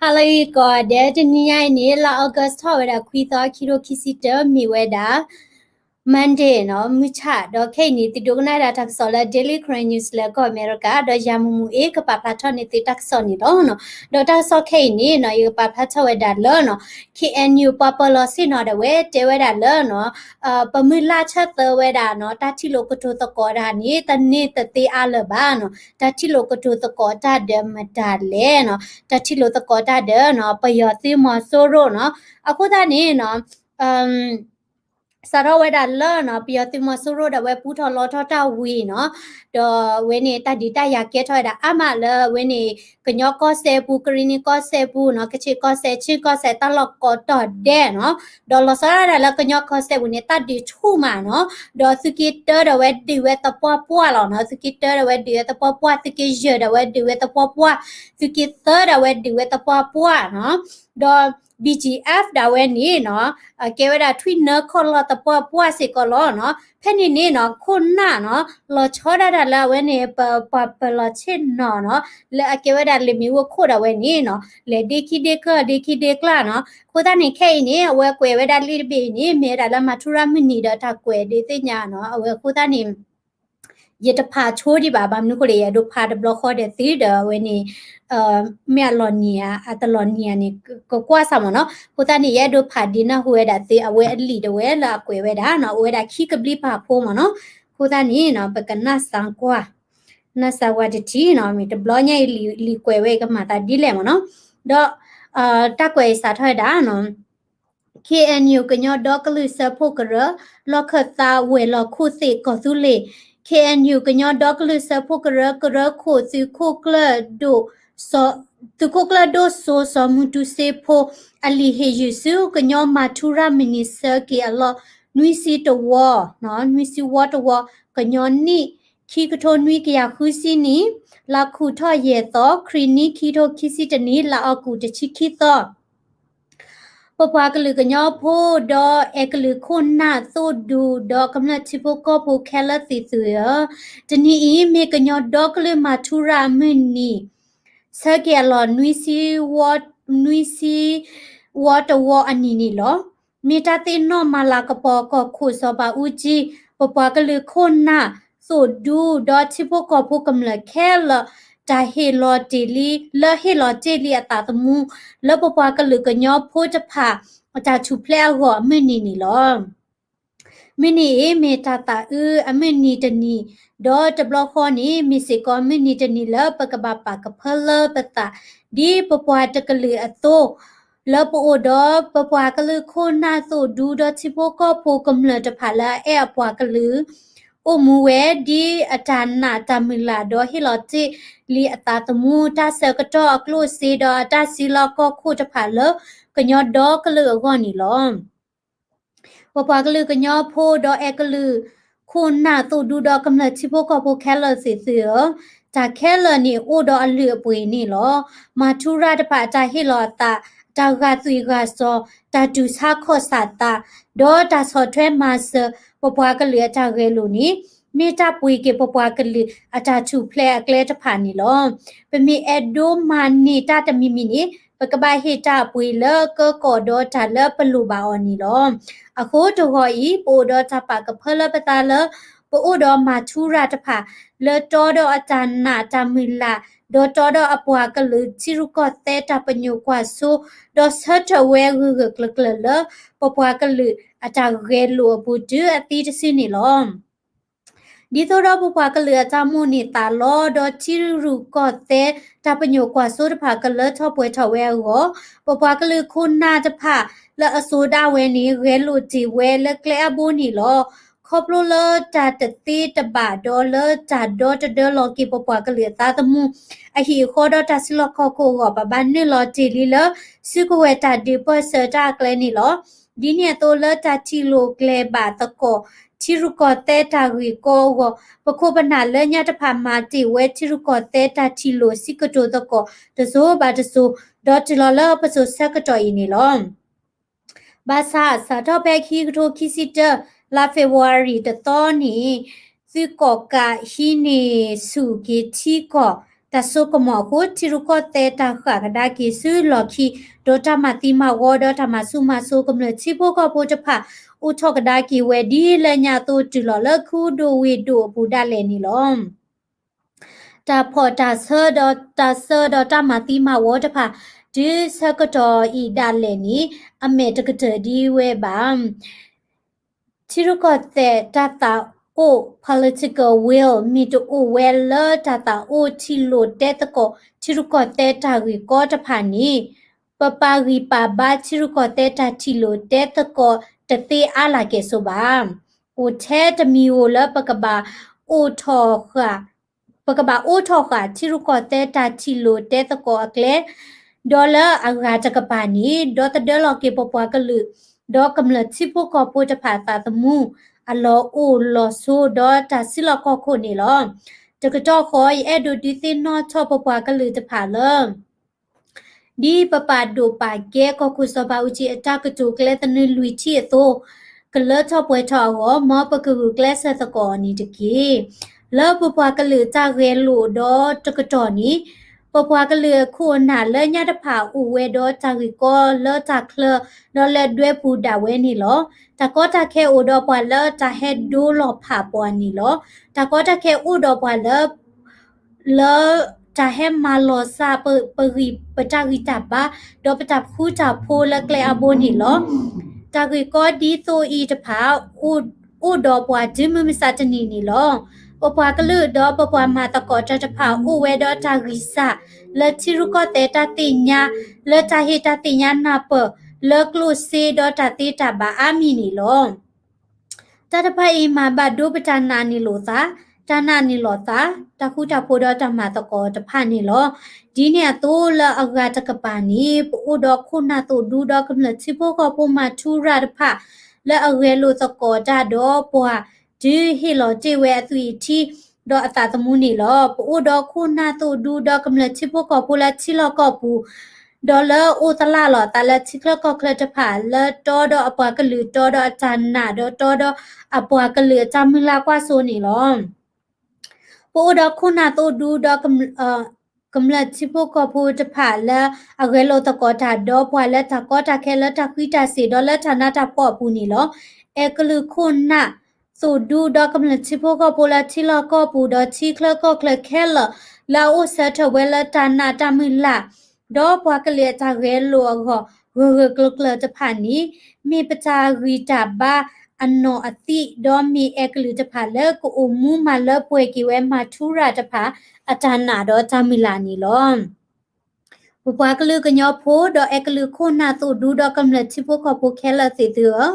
ဟါလၢအဂ့ၤကိးဂၤဒဲး, တနံၤညါအံၤန့ၣ် လါ August ထီၣ်ဝဲဒၣ်ခွံသီ ခံကထိခံဆံတၢ မ့ၢ်ဝဲဒၣ် Monday နီၤ, မုၢ်ဆၣ်, ဒီးခဲအံၤန့ၣ် သုဒိကနၣ်ဝဲဒၣ်တၢ်ကစီၣ်လၢ Daily Karen News လၢကီၢ်အမဲရကၤ, ဒီးယၤမူးမူးအ့ၣ် ကပာ်ဖျါထီၣ်န့ၢ်သုတၢ်ကစီၣ်န့ၣ်လီၤ. ဒီးတၢ်ကစီၣ်ခဲအံၤန့ၣ်နီၤ, ယကပာ်ဖျါထီၣ်ဝဲဒၣ်လၢနီၤ, K N U ပှၤပၢၤလီၢ်ဆ့ၣ်နီၤဒၣ်ဝဲ တဲဝဲဒၣ်လၢနီၤ, ပမုၢ်လၢ်ဆၢသၢဝဲဒၣ်နီၤ, တၢ်ထံၣ်လိာ်ကတိၤသကိးတၢ်န့ၣ် တန့ၢ်တသ့အါလၢၤဘၣ်နီၤ, တၢ်ထံၣ်လိာ်ကတိၤသကိးတၢ်ဒီးမတၤလဲၣ်နီၤ, တၢ်ထံၣ်လိာ်သကိးတၢ်ဒီးနီၤ, ပယီၤသုးမီၤစိရိၤနီၤ, အဃိသတးန့ၣ်နီၤ, စးထီၣ်ဝဲဒၣ်လၢနီၤ, ပယီၤသုးမီၤစိရိၤဒၣ်ဝဲပူထီၣ်လီထီၣ်တၢ်ဝံၤနီၤ, ဒီးအဝဲန့ၣ် တၢ်ဒုးတၢ်ယၤကဲထီၣ်ဝဲဒၣ်အါမးလၢအဝဲန့ၣ် ကညီကီၢ်စဲၣ်ပူၤ, ကရံၣ်နံၤကီၢ်စဲၣ်ပူၤနီၤ, ကခ့ၣ်ကီၢ်စဲၣ်, ခ့ၣ်ကီၢ်စဲၣ် တၢ်လီၢ်ကိးတီၤဒဲးနီၤ, ဒီးလီၤဆီဒၣ်တၢ်လၢကညီကီၢ်စဲၣ်ပူၤန့ၣ် တၢ်ဒုးဆူၣ်မးနီၤ, ဒီးသုးက့တၢဒၣ်ဝဲဒုးဝဲသပှၢ်ပှၢ်လီၤနီၤ, သုးက့တၢဒၣ်ဝဲဒုးဝဲသပှၢ်ပှၢ်, သုးက့ယဲၢ်ဒၣ်ဝဲဒုးဝဲသပှၢ်ပှၢ်, သုးက့သၢဒၣ်ဝဲဒုးဝဲသပှၢ်ပှၢ်နီၤ, ဒီး B G F ဒၣ်ဝဲန့ၣ်နီၤ, ကဲဝဲဒၣ်ထွံၣ်နၢခီၣ်လီၢ်သပှၢ်ပှၢ်စ့ၢ်ကီးလီၤနီၤ, ဖဲန့ၣ်န့ၣ်နီၤ, ခိၣ်နၢ်နီၤ, လီၤဆီဒၣ်တၢ်လၢအဝဲန့ၣ် ပပှၤပၢၤလီၢ်ဆ့ၣ်နီၤနီၤ, လၢအကဲဝဲဒၣ်လ့ၣ်မ့ၣ်အူခိၣ်ဒၣ်ဝဲန့ၣ်နီၤ, လဲၤဒ့ခံဒ့ကၢၢ် ဒ့ခံဒ့ကျါနီၤ, အဃိသတးန့ၣ်ခဲအံၤန့ၣ် အဝဲကွဲးဝဲဒၣ်လံာ်တဘ့ၣ်အံၤန့ၣ် မ့ၢ်ဝဲဒၣ်လၢမၤထူရၤမုၢ်နံၤဒီးတၢ်ကွဲးဒုးသ့ၣ်ညါနီၤ, အဝဲအဃိသတးန့ၣ် ယတဖးဆိဒံးဘၣ်, ဘၣ်မနုၤအဃိလဲၣ် ယအဲၣ်ဒိးဖးတဘျီဃီဒီးသုဒီးအဝဲန့ၣ်, မ့ၢ်အလီၤနံၤဧါ, အတလီၤနံၤဧါန့ၣ် ကကွၢ်စၢ်မ့ၢ်နီၤ, အဃိသတးန့ၣ် ယအဲၣ်ဒိးဖးဒုးနၢ်ဟူဝဲဒၣ်သု အဝဲအလံာ်ဒၣ်ဝဲလၢအကွဲးဝဲဒၣ်နီၤ, အိၣ်ဝဲဒၣ်ခံကဘျံးပာ်ဖှိၣ်မ့ၢ်နီၤ, အဃိသတးန့ၣ်နီၤ ပကနၢ်စၢ်ကွၢ်, နၢ်စၢ်ကွၢ်တထံၣ်နီၤ, မ့ၢ်တဘျီညါအံၤလံာ်ကွဲးဝဲအံၤကမၤသးဒ်လဲၣ်မ့ၢ်နီၤ, ဒီး တၢ်ကွဲးအံၤစးထီၣ်ဝဲဒၣ်နီၤ K N U ကညီဒီကလုာ်စၢဖှိၣ်ကရၢ လီၢ်ခၢၣ်သးဝဲၤလီၢ်ခိၣ်သ့ၣ်ကီၢ်သူလ့ၤ, K N U ကညီဒီကလုာ်စၢဖှိၣ်ကရၢ ကရၢခိၣ်သုးခိၣ်ကျၢၢ်ဒိၣ် သုးခိၣ်ကျၢၢ်ဒိၣ်စိ စီၤမူတူစ့ဖိ အလံာ်ဟ့ၣ်ယုၢ်ဆူ ကညီမၤထူရၤမုၢ်နံၤဆၢက့ၤအလီၢ် နွံဆံတဝီ, နွံဆံဝီတဝီ, ကညီနံၣ် ခံကထိနွံကယၤဃုဆံနံၣ်, လါခူၣ်ထီၣ်ယဲၢ်သီ, ခရံာ်နံၣ် ခံကထိခံဆံတနံၣ်, လါအီကူး တဆံခံသီ ပပှၤကလုာ်ကညီဖိ ဒီးအဲၣ်ကလုာ်ခိၣ်နၢ်သိၣ်ဒူ ဒီးကမျၢၢ်ထံဖိကီၢ်ဖိခဲလၢာ်သ့ၣ်သုဧၢ, တနံၤအံၤ မ့ၢ်ကညီဒီကလုာ်မၤထူရၤအမုၢ်နံၤ ဆၢက့ၤအလီၢ် နွံဆံဝီတဝီအနံၤန့ၣ်လီၤ. မ့ၢ်တၢ်သ့ၣ်နီၣ်မၤလၤကပီၤကီၢ်ခိၣ်စီၤဘးအူကၠံ, ပပှၤကလုာ်ခိၣ်နၢ်သိၣ်ဒူ ဒီးထံဖိကီၢ်ဖိကမျၢၢ်ခဲလၢာ် တၢ်ဟ့ၣ်လီၤတ့ၢ်လံ လၢဟ့ၣ်လီၤတ့ၢ်လံအသးသမူ လၢပပှၤကလုာ်ကညီဖိတဖၣ် အတၢ်ထူၣ်ဖျဲးအဂီၢ်အမုၢ်နံၤန့ၣ်လီၤ. မုၢ်နံၤအံၤ မ့ၢ်တၢ်သးအုးအမုၢ်နံၤတနံၤ, ဒီးတဘျီဃီန့ၣ် မ့ၢ်စ့ၢ်ကီးမုၢ်နံၤတနံၤလၢပကဘၣ်ပာ်ကဖၢလၢပသး ဒ်ပပှၤတကလုာ်အသိး, လၢပအိၣ်ဒီးပပှၤကလုာ်ခိၣ်နၢ်သိၣ်ဒူ ဒီးထံဖိကီၢ်ဖိကမျၢၢ်တဖၣ်လၢအအဲၣ်အပှၤကလုာ် အိၣ်မူဝဲ ဒ်အတၢ်နာ်တၢ်မုၢ်လၢ် ဒီးဟ့ၣ်လီၤတ့ၢ်လံအသးသမူ တၢ်ဆၢကတီၢ်အကျိၣ်စ့ ဒီးအတၢ်စုလီၢ်ခီၣ်ခိၣ်တဖၣ်လၢ ကညီဒီကလုာ်အဂီၢ်န့ၣ်လီၤ. ပပှၤကလုာ်ကညီဖိ ဒီးအဲၣ်ကလုာ်ခိၣ်နၢ်သိၣ်ဒူ ဒီးကမျၢၢ်ထံဖိကီၢ်ဖိခဲလၢာ်သ့ၣ်သုဧၢ, တၢ်ခဲလၢာ်န့ၣ်အိၣ်ဒီးအလုၢ်အပှ့ၤန့ၣ်လီၤ. မၤထူရၤတဖၣ်အတၢ်ဟ့ၣ်လီၤအသး, တၢ်ဂာ်သွံၣ်ဂာ်စီၤ, တၢ်တူၢ်ဆါခီၣ်ဆၣ်သး, ဒီးတၢ်ဆီၣ်ထွဲမၤစၢၤ ပပှၤကလုာ်အတၢ်ဂဲၤလိာ်န့ၣ် မ့ၢ်တၢ်ပှ့ၤက့ၤပပှၤကလုာ်အတၢ်ထူၣ်ဖျဲးအကျဲတဖၣ်န့ၣ်လီၤ. ပမ့ၢ်အဲၣ်ဒိးမၤန့ၢ်တၢ်တမံၤမံၤန့ၣ် ပကဘၣ်ဟ့ၣ်တၢ်အပှ့ၤလၢကၢကီၢ်ဒီးတၢ်လၢပလိၣ်ဘၣ်အီၤန့ၣ်လီၤ. အဃိတဂီၤအံၤ ပအိၣ်ဒီးတၢ်ပာ်ကဖၢလၢပသးလၢ ပအိၣ်ဒီးမၤထူရၤတဖၣ် လၢတီဒီးအတၢ်နာ်တၢ်မုၢ်လၢ် ဒီးတီဒီးအပှၤကလုာ်ထံရူၢ်ကီၢ်သဲးတၢ်ပညိၣ်ကွၢ်စိ ဒီးဆၢထၢၣ်ဝဲဂၢၢ်ဂၢၢ်ကျၢၤကျၢၤလၢ ပပှၤကလုာ်အတၢ်ဂဲၤလိာ်အပူၤတုၤအသံတစုန့ၣ်လီၤ. ဒ်သိးဒီးပပှၤကလုာ်အတၢ်မိၣ်န့ၢ်သးလီ ဒီးထံရူၢ်ကီၢ်သဲးတၢ်ပညိၣ်ကွၢ်စိတဖၣ်ကလၢထီၣ်ပှဲၤထီၣ်ဝဲအဂီၢ်, ပပှၤကလုာ်ခိၣ်နၢ်တဖၣ်လၢအစိာ်ဒၣ်ဝဲန့ၣ် ဂဲၤလိာ်တ့ၢ်ဝဲလၢကျဲအဘိန့ၣ်လီၤ. ခီဖျိလၢတၢ်တသ့တဘၣ်ဒီးလၢတၢ်ဒီတဒၢလီၤက့ၤပပှၤကလုာ်အသးသမူ အဟံၣ်အဃီဒီးတၢ်စုလီၢ်ခီၣ်ခိၣ်အဂီၢ် ပဘၣ်နုာ်လီၤတ့ၢ်လံလၢ စုကဝဲၤတၢ်ဒုးပၢၢ်ဆၢတၢ်အကျဲန့ၣ်လီၤ. ဒ်န့ၣ်အသိးလၢတၢ်ထံၣ်လိာ်ကျဲၤဘၣ်သကိး ထံရူၢ်ကီၢ်သဲးတၢ်ဂ့ၢ်ကီအဂီၢ် ပခိၣ်ပနၢ်လၢညါတဖၣ်မၤတ့ၢ်ဝဲထံရူၢ်ကီၢ်သဲးတၢ်ထံၣ်လိာ်စံးကတိၤသကိးတစိၤဘၣ်တစိၤ ဒီးတုၤလီၤလၢပစိၤဆၢကတီၢ်အံၤန့ၣ်လီၤ. ဘၣ်ဆၣ်စးထီၣ်ဖဲခံကထိခံဆံတၢ လါ February တသီန့ၣ် သုးကီၣ်ကးဟံးန့ၢ်ဆူၣ်က့ၤထံကီၢ် တၢ်စိကမီၤအဃိ ထံရူၢ်ကီၢ်သဲးတၢ်ဃၣ်ကဒါက့ၤဆူလီၢ်ခံ ဒီးတၢ်မၤသံမၤဝီဒီးတၢ်မၤဆူၣ်မၤစိၤကမျၢၢ်ထံဖိကီၢ်ဖိတဖၣ် အိၣ်ထီၣ်ကဒါက့ၤဝဲဒ်လၢညါအသိး တုၤလီၤလၢခူဒိၣ်ဝ့ၢ်ဒိၣ်အပူၤဒၣ်လဲာ်န့ၣ်လီၤ. တၢ်ဖီၣ်တၢ်ဆၢဒီးတၢ်ဆၢဒီးတၢ်မၤသံမၤဝီတဖၣ် တုၤဆၢကတီၢ်အံၤဒၣ်လဲာ်န့ၣ် အမဲာ်တကတၢၢ်ဒံးဝဲဘၣ်. ထံရူၢ်ကီၢ်သဲးတၢ်သးအိၣ် political will မ့ၢ်တအိၣ်ဝဲလၢတၢ်သးအိၣ်ထံၣ်လိာ်တဲသကိး ထံရူၢ်ကီၢ်သဲးတၢ်ဂ့ၢ်ကီတဖၣ်န့ၣ် ပပာ်ဂံၢ်ပာ်ဘါထံရူၢ်ကီၢ်သဲးတၢ်ထံၣ်လိာ်တဲသကိးတသ့အါလၢ်ကဲၣ်ဆိးဘၣ်. အိၣ်ထဲတမံၤဧိၤလၢပကဘၣ်အိၣ်ထီၣ်ဃာ် ပကဘၣ်အိၣ်ထီၣ်ဃာ်ထံရူၢ်ကီၢ်သဲးတၢ်ထံၣ်လိာ်တဲသကိးအကျဲ ဒီးလၢအဂၤတကပၤန့ၣ် ဒီသဒၢလီၤက့ၤပပှၤကလုာ် ဒီးကမျၢၢ်ထံဖိကီၢ်ဖိတဖၣ်အသးသမူ အလီၢ်အိၣ်လီၢ်ဆိးဒီးတၢ်စုလီၢ်ခီၣ်ခိၣ်န့ၣ်လီၤ. တကတီၢ်ဃီ ယအဲၣ်ဒိးဒုးသ့ၣ်နီၣ်ထီၣ်ပပှၤကလုာ်တဖၣ်လၢ ဒ်ပပာ်ဒိၣ်ပာ်ကဲကီၢ်ခိၣ်စီၤဘးအူကၠံအတၢ်ကတိၤကျဲသနၢၣ်လွံၢ်ထံၣ်အသိး, ကလၢထီၣ်ပှဲၤထီၣ်အဂီၢ် မ်ပကဂုာ်ကျဲးစၢးသကိးအီၤန့ၣ်တက့ၢ်. လၢပပှၤကလုာ်တၢ်ဂဲၤလိာ်ဒီးတကတီၢ်န့ၣ်, ပပှၤကလုာ်အခိၣ်အနၢ်လၢညါတဖၣ်အိၣ်ဝဲဒီးတၢ်ဂ့ၢ်ကီလၢတၢ်ချၢ ဒီးလၢဒွဲပူၤဒၣ်ဝဲန့ၣ်လီၤ. တၢ်ကီတၢ်ခဲအိၣ်ဒီးပှၤလၢတၢ်ဟဲဒိလီၤဖးပှၤန့ၣ်လီၤ. တၢ်ကီတၢ်ခဲအိၣ်ဒီးပှၤလၢ လၢတၢ်ဟဲမၤလီၤစၢ်ပဂံၢ်ပတၢ်ဂံၢ်တၢ်ဘါ, ဒီးပတၢ်ဃူတၢ်ဖိးလၢကျဲအါဘိန့ၣ်လီၤ. တၢ်ဂ့ၢ်ကီဒ်သိးအံၤတဖၣ် အိၣ်ဒီးပှၤတုၤမုၢ်မဆါတနံၤန့ၣ်လီၤ. ပပှၤကလုာ်ဒီးပပှၤမၤသကိးတၢ်တဖၣ် အိၣ်ဝဲဒီးတၢ်ဂံၢ်စၢ် လၢထံရူၢ်ကီၢ်သဲးတၢ်သ့ၣ်ညါ, လၢတၢ်ဟ့ၣ်တၢ်သ့ၣ်ညါနၢ်ပၢၢ်, လၢကျိၣ်စ့ဒီးတၢ်သ့တၢ်ဘၣ်အါမံၤန့ၣ်လီၤ. တၢ်တဖၣ်အံၤမၤဘၣ်ဒိပတၢ်နာ်န့ၢ်လိာ်သး, တၢ်နာ်န့ၢ်လီၤသး, တၢ်ဃူတၢ်ဖိးဒီးတၢ်မၤသကိးတဖၣ်န့ၣ်လီၤ. ဒ်န့ၣ်အသိးလၢအဂၤတကပၤန့ၣ် ပအိၣ်ဒီးခိၣ်နၢ်သိၣ်ဒူဒီးကမျၢၢ်ထံဖိကီၢ်ဖိမၤထူရၤတဖၣ် လၢအဂဲၤလိာ်သကိးတၢ်ဒီးပှၤ တုၤဟ့ၣ်လီၤတ့ၢ်ဝဲအသွံၣ်အထံ ဒီးအသးသမူန့ၣ်လီၤ. ပအိၣ်ဒီးခိၣ်နၢ်သိၣ်ဒူဒီးကမျၢၢ်ထံဖိကီၢ်ဖိလၢထံလီၢ်ကီၢ်ပူၤ ဒီးလၢအိၣ်သလၣ်လီၤသးလၢထံချၢကီၢ်ချၢတဖၣ် လၢတီဒီးအပှၤကလုာ်တီဒီးအတၢ်နာ်ဒီးတီဒီးအပှၤကလုာ်အတၢ်မုၢ်လၢ်ကွၢ်စိန့ၣ်လီၤ. ပအိၣ်ဒီးခိၣ်နၢ်သိၣ်ဒူဒီး ကမျၢၢ်ထံဖိကီၢ်ဖိတဖၣ်လၢအဂဲၤလိာ်သကိးတၢ်ဒီးပှၤလၢတၢ်ကီတၢ်ခဲလၢတၢ်ဃံတၢ်စ့ၤဒီးလၢတၢ်နးတၢ်ဖှီၣ်အပူၤန့ၣ်လီၤ. အဲကလုာ်ခိၣ်နၢ်သိၣ်ဒူဒီးကမျၢၢ်ထံဖိကီၢ်ဖိလၢထံလီၢ်ကီၢ်ပူၤဒီးထံချၢကီၢ်ချၢခဲလၢာ် လၢအအိၣ်ဆၢထၢၣ်ဝဲလၢတၢ်နာ်တၢ်မုၢ်လၢ် ဒီးပှၤကလုာ်အတၢ်ဂဲၤလိာ်အဂီၢ် ဂၢၢ်ဂၢၢ်ကျၢၤကျၢၤတဖၣ်န့ၣ် မ့ၢ်ပတၢ်ဂံၢ်တၢ်ဘါအနီၢ်အသံး ဒီးမ့ၢ်အဲကလုာ်တဖၣ်လၢကအိၣ်မူမၤလၢပှဲၤက့ၤဝဲမၤထူရၤတဖၣ် အတၢ်နာ်ဒီးတၢ်မုၢ်လၢ်န့ၣ်လီၤ. ပပှၤကလုာ်ကညီဖိဒီးအဲကလုာ်ခိၣ်နၢ်သိၣ်ဒူဒီးကမျၢၢ်ထံဖိကီၢ်ဖိခဲလၢာ်သ့ၣ်သုဧၢ,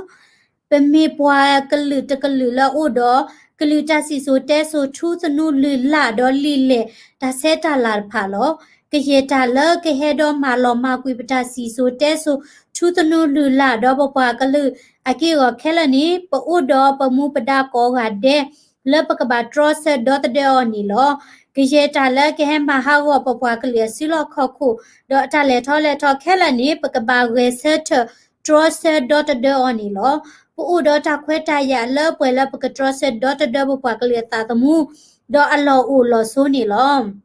ပမ့ၢ်ပှၤကလုာ်တကလုာ်လၢအအိၣ်ဒီး ကလုာ်တၢ်စံၣ်စိၤတဲစိၤထူသနူလုၢ်လၢ်ဒီးလံာ်လဲၢ်တၢ်ဆဲးတၢ်လၤတဖၣ်လီၤ. ကယဲၢ်တၢ်လၢကဟဲဒီးမၤလီၤမၢ်ကွံာ်ပတၢ်စံၣ်စိၤတဲစိၤထူသနူလုၢ်လၢ်ဒီးပပှၤကလုာ်အက့ၢ်အဂီၤခဲလၢာ်န့ၣ် ပအိၣ်ဒီးပမူပဒါကိးဂၤဒဲး လၢပကဘၣ်တြီဆၢဒီသဒၢအီၤန့ၣ်လီၤ. ကယဲၢ်တၢ်လၢကဟဲမၤဟးဂီၤပပှၤကလုာ်အစုလီၢ်ခီၣ်ခိၣ် ဒီးအတၢ်လဲၤထီၣ်လဲၤထီခဲလၢာ်န့ၣ် ပကဘၣ်ဂဲၤဆၢထၢၣ်တြီဆၢဒီသဒၢအီၤန့ၣ်လီၤ. ပအိၣ်ဒီးတၢ်ခွဲးတၢ်ယာ်လၢပှဲၤလၢပကတြီဆၢဒီသဒၢပပှၤကလုာ်အသးသမူ ဒီးအလီၢ်အိၣ်လီၢ်ဆိးန့ၣ်လီၤ.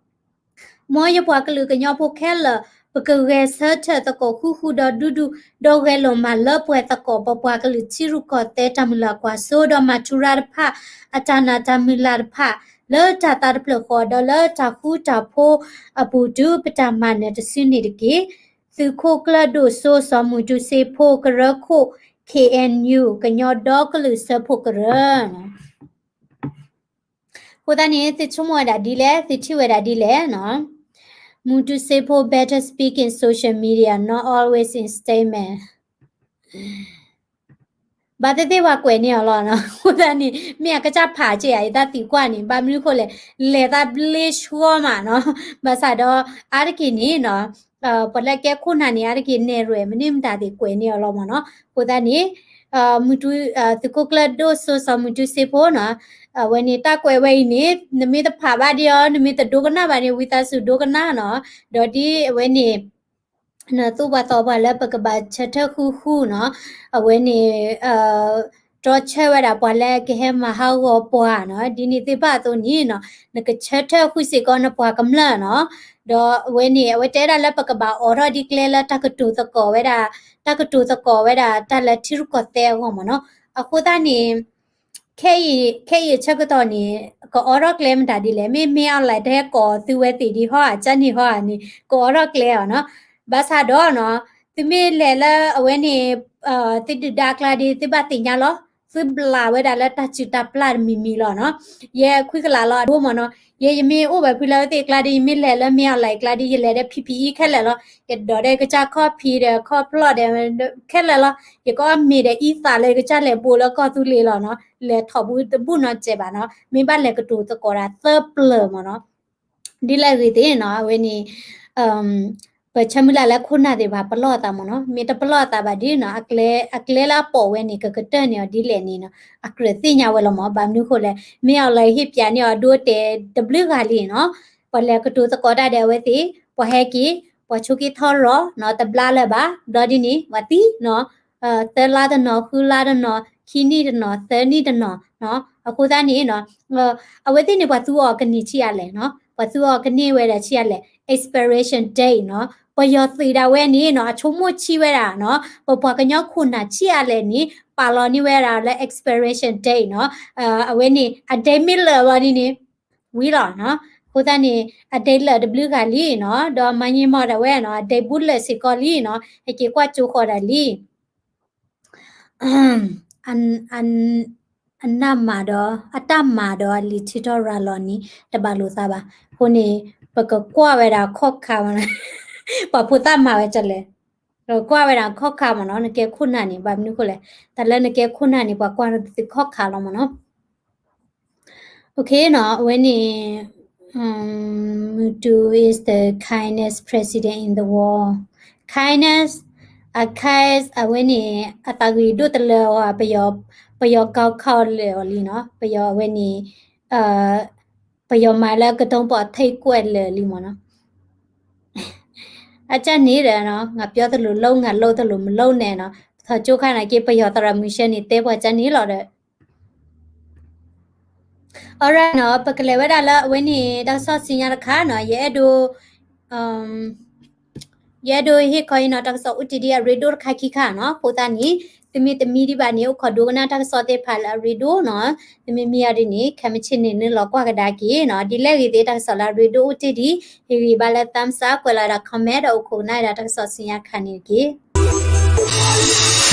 မ်ယပှၤကလုာ်ကညီဖိခဲလၢာ် ပကဂဲၤဆၢထၢၣ်သကိးဃူဃူဒီးဒူဒူ ဒီးဂဲၤလိာ်မၤလၢပှဲၤသကိးပပှၤကလုာ်ထံရူၢ်ကီၢ်သဲးတၢ်မုၢ်လၢ်ကွၢ်စိ ဒီးမၤထူရၤတဖၣ် အတၢ်နာ်တၢ်မုၢ်လၢ်တဖၣ် လၢတၢ်သးတဖျၢၣ်ဃီ ဒီးလၢတၢ်ဃူတၢ်ဖိးအပူၤ တုၤပတၢ်မၤနၢၤတစုန့ၣ်တက့ၢ်. သုးခိၣ်ကျၢၢ်ဒိၣ်စိစီၤမူၤတူၤစ့ဖိ ကရၢခိၣ် K N U ကညီဒီကလုာ်စၢဖှိၣ်ကရၢ အဃိသတးန့ၣ် သုဆိကမိၣ်ဝဲဒၣ်ဒ်လဲၣ်, သုထံၣ်ဝဲဒၣ်ဒ်လဲၣ်နီၤ. မူၤတူၤစ့ဖိ better speak in social media, not always in statement. ဘၣ်သ့ၣ်သ့ၣ်ပှၤကွဲးန့ၢ်အီၤလီၤနီၤ. အဃိသတးန့ၣ် မ့ၢ်အကစၢ်ဖးက့ၤဧါ ယတၢ်သံကွၢ်န့ၣ် ဘၣ်မနုၤအဃိလဲၣ်, လဲၤသးဘျ့ဆှီမးနီၤ. ဘၣ်ဆၣ်ဒီး အါတက့ၢ်န့ၣ်နီၤ ပှၤလၢကဲခိၣ်နၢ်န့ၣ် အါတက့ၢ်နဲၣ်ရွဲၣ် မနုၤမတၤသ့ၣ်ကွဲးန့ၢ်အီၤလီၤမးနီၤ. အဃိသတးန့ၣ် မူၤတူၤ သုးခိၣ်ကျၢၢ်ဒိၣ်စိစီၤမူၤတူၤစ့ဖိနီၤ, အဝဲန့ၣ်တၢ်ကွဲးဝဲအံၤန့ၣ် နမ့ၢ်တဖးဘၣ်ဒံးအီၤ နမ့ၢ်တဒိကနၣ်ဘၣ်န့ၣ် ဝံသးစူၤဒိကနၣ်နီၤ. ဒီးဒ်အဝဲန့ၣ် နသိၣ်ပှၤသီပှၤလၢပကဘၣ်ဆၢထၢၣ်ဃူဃူနီၤ, အဝဲန့ၣ် တြီဆၢဝဲဒၣ်ပှၤလၢကဟဲမၤဟးဂီၤပှၤနီၤ, ဒ်န့ၣ်သ့ၣ်တဖၣ်အသိးန့ၣ်နီၤ, နကဆၢထၢၣ်ဃုာ်စ့ၢ်ကီးနပှၤကမျၢၢ်နီၤ. ဒီးအဝဲန့ၣ် အဝဲတဲဒၣ်လၢပကဘၣ်အိးထီၣ်ဒ်ကျဲလၢတၢ်ကတိၤသကိးဝဲဒၣ်, တၢ်ကတိၤသကိးဝဲဒၣ်တၢ်လၢထံရူၢ်ကီၢ်သဲးအဂီၢ်မ့ၢ်နီၤ. အဃိသတးန့ၣ် ခဲအံၤ, ခဲအံၤအဆၢကတီၢ်န့ၣ် ကအိးထီၣ်ကျဲမတၤဒ်လဲၣ်, မ့မ့ၢ်အီၤလဲၣ် တဟဲကိးသုဝဲသ့ၣ်ဒ်ဟီဧါ, ကန့ၣ်ဟီဧါန့ၣ် ကအိးထီၣ်ကျဲအီၤနီၤ. ဘၣ်ဆၣ်ဒီးနီၤ, သုမ့ၢ်လဲၤလၢအဝဲန့ၣ် သုဒုၣ်ဒါအကျါဒီး သုဘၣ်သ့ၣ်ညါလီၤ. သုဘျးဝဲဒၣ်လၢတၢ်စုၣ်တၢ်ပျၢ်တမံၤမံၤလီၤနီၤ. ယဲခွံကလးလီၤအဒိမ့ၢ်နီၤ, ယဲယမ့ၢ်အိၣ်ဝဲဖုလၢဝဲသ့ၣ်အကျါဒီး ယမ့ၢ်လဲၤလၢမ့အီၣ်လဲၣ်အကျါဒီး ယလဲၤဒီး P P E ခဲလၢာ်လီၤ. ယဒိးဒီးကစၢ်ခီၣ်ဖံးဒီးခီၣ်ဖျီၣ်ဒီး ခဲလၢာ်လီၤ. ယကအီၣ်မ့ၤဒီးအံသးလၢယကစၢ်လဲၤဘိးလၢကီၢ်သူလ့ၤလီၤနီၤ. လဲၤထီၣ်ဘူးတဘူးနီတစဲးဘၣ်နီၤ. မ့ၢ်ဘၣ်လဲၤကတိၤသကိးတၢ်သၢပျၢၤမ့ၢ်နီၤ. ဒ်လဲၣ်ဂ့ၤသ့ၣ်နီၤ, အဝဲန့ၣ် ပဆၢမုၢ်လၢ်လၢခိၣ်နၢ်သ့ၣ်တဖၣ်ပလီၢ်အသးမ့ၢ်နီၤ, မ့ၢ်တပလီၢ်အသးဘၣ်ဒီးနီၤ, အကျဲ, အကျဲလၢအပိာ်ဝဲန့ၣ် ကကတၢၢ်န့ၢ်အီၤဒ်လဲၣ်န့ၣ်နီၤ, အကြၢးသ့ၣ်ညါဝဲလီၤမ့ၢ်. ဘၣ်မနုၤအဃိလဲၣ်, မ့ၢ်အီၤလဲၣ်ဟ့ၣ်ပၠးန့ၢ်အီၤဒိတဲာ်တဘျုးဂၤလံနီၤ. ပှၤလဲၤကတိၤသကိးတၢ်ဒီးအဝဲသ့ၣ်, ပှၤဟဲက့ၤ, ပှၤဆိးက့ထီရီၤနီၤ, တဘျါလၢၤဘၣ်, ဘျီဒ်န့ၣ် ပှၤသံနီၤ, သၢလါတနီၤ, ဃုလါတနီၤ, ခံနံၣ်တနီၤ, သၢနံၣ်တနီၤနီၤ. အဃိသတးန့ၣ်နီၤ, အဝဲသ့ၣ်န့ၣ် ပှၤသူအီၤကန့ၢ်ဆံးအါလဲၣ်နီၤ, ပှၤသူအီၤကန့ၢ်ဝဲဒၣ်ဆံးအါလဲၣ်, expiration date နီၤ. ပယီၤသုးဒၣ်ဝဲန့ၣ်နီၤ, အဆိကမိၣ်ဆံးဝဲဒၣ်နီၤ, ပပှၤကညီခိၣ်နၢ်ဆံးအါလဲၣ်န့ၣ် ပာ်လီၤန့ၢ်ဝဲဒၣ်လၢ expiration date နီၤ. အဝဲန့ၣ် အ date မ့ၢ်လၢာ်ဘျီဒ်န့ၣ် ဝံၤလီၤနီၤ. အဃိသတးန့ၣ် အ date လၢာ်တဘျုးဂၤလံနီၤ, ဒီးမၤန့ၢ်မီၢ်ဒၣ်ဝဲနီၤ, အ date ဘူးလၢာ်စ့ၢ်ကီးလံနီၤ, ဟဲက့ၤကွၢ်ကၠိဃီၤဒၣ်လံ. အ, အနၢ်မၤဒီး အတၢ်မၤဒီးအလံၤထံထီၣ်ရၤလီၤန့ၣ် တဘၣ်လိာ်သးဘၣ်. အဃိန့ၣ် ပကကွၢ်ဝဲဒၣ်ခီၣ်ခါမ့ၢ်နီၤ, ပှၤဖိသၣ်မၤဝဲဒ်လဲၣ်, ပကကွၢ်ဝဲဒၣ်ခီၣ်ခါမ့ၢ်နီၤ, နကဲခိၣ်နၢ်န့ၣ် ဘၣ်မနုၤအဃိလဲၣ်, တၢ်လၢနကဲခိၣ်နၢ်န့ၣ် ပှၤကွၢ်နသုခီၣ်ခါလီၤမ့ၢ်နီၤ. Okay နီၤ, အဝဲန့ၣ် Mobutu is the kindest president in the world. Kindness, a kind အဝဲန့ၣ် အသးဂ့ၤဒိၣ်တလၢအီၤ, ပယီၤ, ပယီၤ ကီခီၣ် လၢာ်အီၤလံနီၤ, ပယီၤအဝဲန့ၣ် ပယီၤမၤလၢကတုံးပိာ်ထိပ်ကွက်လၢာ်လံမ့ၢ်နီၤ. အကၢ်န့ၣ်ဒီးနီၤ, ငါပြောသလိုလုပ်, ငါလုပ်သလိုမလုပ်နဲ့နီၤ, ထီၣ်ကၠိခါန့ၣ်က့ ပယီၤသရၣ်မုၣ်ရှဲန့ၣ် တဲပှၤကၢ်န့ၣ်လီၤဒီး Alright နီၤ, ပကလဲၤဝဲဒၣ်လၢအဝဲန့ၣ် တၢ်ကစီၣ်ဆူညါတခါနီၤ, ယအဲၣ်ဒိး ယအဲၣ်ဒိးဟ့ၣ်ခီအံၤနီၤ, တၢ်ကစီၣ်အိၣ်တ့ၢ်ဒံးအရ့ဒိၣ်တခါခံခါနီၤ, အဃိသတးန့ၣ် သုမ့ၢ်တမံဒံးဘၣ်န့ၣ် အိၣ်ခိးဒိကနၣ်တၢ်ကစီၣ်သ့ၣ်တဖၣ်လၢအရ့ဒိၣ်နီၤ, သုမ့ၢ်မံအီၤဒ်န့ၣ် ခဲမုၢ်ဆ့ၣ်န့ၣ် နုာ်လီၤကွၢ်ကဒါက့ၤနီၤ, ဒ်လဲၣ်ဂ့ၤသ့ၣ် တၢ်ကစီၣ်လၢအရ့ဒိၣ်အိၣ်တ့ၢ်ဒံး, ဟ့ၣ်ဂံၢ်ဘါလၢ thumbs up, ကွဲးလီၤဝဲဒၣ် comment ဒီးအိၣ်ခိးကနၣ်ဝဲဒၣ်တၢ်ကစီၣ်ဆူညါတခါန့ၣ်တက့ၢ်.